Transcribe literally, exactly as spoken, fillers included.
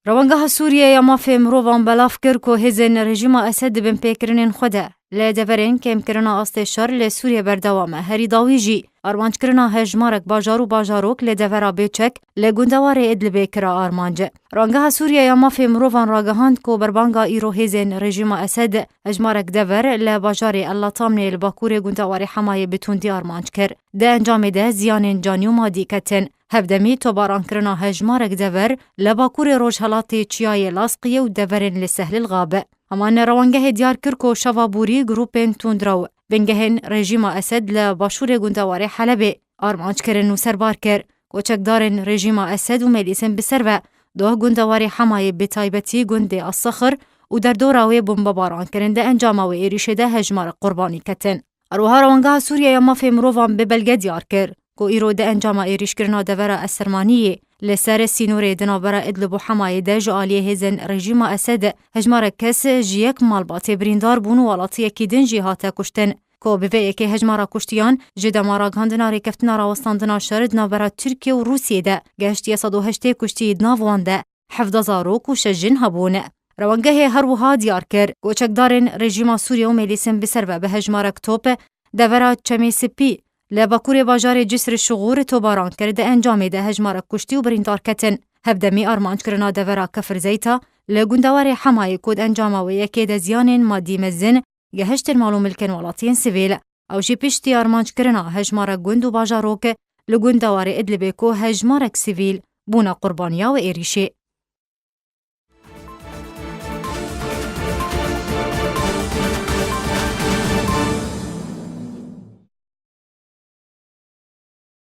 Rewangeha Sûriye ya mafê mirovan belav kir ku hêzên rejîma Esed di binpêkirinên xwe de li deverên kêmkirina astê şer li Sûriye berdewam e. Herî dawî jî armanckirina hejmarek bajar û bajarok li devera Bêçek li gundewarê Idlibê kira armanc. Rewangeha Sûriye ya mafê mirovan ragihand ku berbanga îro hêzên rejîma Esed hejmarek dever li bajarê El Latamnê li bakurê gundewarê Hemayê bi tundî armanc kir. Di encamê de ziyanên canî û madî ketin. Hevdemî topbarankirina hejmarek dever li bakurê rojhelatê Çiyayê Lasqiyê û deverên li Sehlil Xab. Heman rewangehê diyar kir ku şeva borî grûpên tundrew bingehên rejîma Esed li başûrê gundewarê Helebê armanc kirin û serbar kir. Koçekdarên rejîma Esed û mêlîsên bi ser ve doh gundewarê Hemayê, bi taybetî gundê As-Sexir û derdora wê bombebaran kirin. Di encama wê êrîşê de hejmarek qurbanî ketin. Her wiha Rewangeha Sûriye ya mafê mirovan bi belge diyar kir ku îro di encama êrîşkirina devera Esermaniyê li ser sînorê di navbera Idlib û Hemayê de ji aliyê hêzên rejîma Esed hejmarek kes ji yek malbatê birîndar bûn û welatiyekî din jî hate kuştin. Ku bi vê yekê hejmara kuştiyan ji dema ragihandina rêkeftina rawestandina şer di navbera Tirkiye û Rûsiyê de gehiştiye sed û heştê kuştî, di nav wan de hevdeh zarok û şeş jin hebûn. Rewangehê her wiha diyar kir, koçekdarên rejîma Sûriye û mêlîsên bi ser ve bi hejmarek top devera Çemê Sipî li bakurê bajarê Cisr Şixûr tobaran kir, di encamê de hejmarek kuştî û birîndar ketin. Hevdemî armanckirina devera Kefir Zeyta li gundewarê Hemayê ku di encama wê yekê de ziyanên madî mezin gehiştin mal û milkên welatiyên sivîl. Ew jî piştî armanckirina hejmarek gund û bajarok li gundewarê Idlibê ku hejmarek sivîl bûne qurbaniya wê êrîşê.